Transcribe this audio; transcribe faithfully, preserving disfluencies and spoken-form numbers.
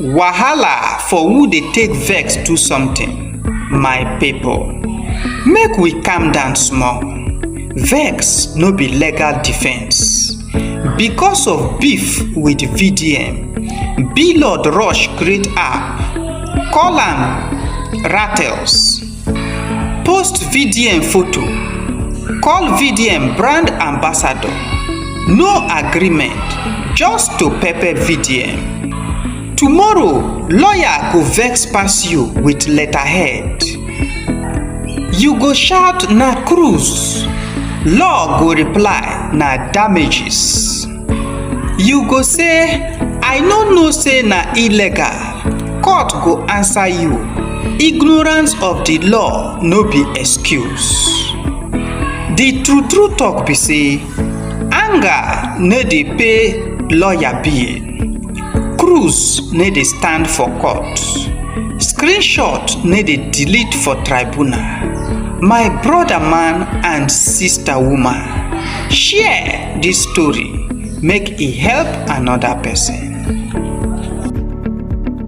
Wahala for who dey take vex do something, my people. Make we calm down small. Vex no be legal defense. Because of beef with V D M, B-Lord rush create app, call am Rattles. Post V D M photo, call V D M brand ambassador. No agreement, just to pepper V D M. Tomorrow, lawyer go vex pass you with letterhead. You go shout na cruise, law go reply na damages. You go say, "I no know say na illegal." Court go answer you, "Ignorance of the law no be excuse." The true true talk be say, anger no dey pay lawyer bill, cruise no dey stand for court, screenshot no dey delete for tribunal. My brother man and sister woman, share this story, make e help another person.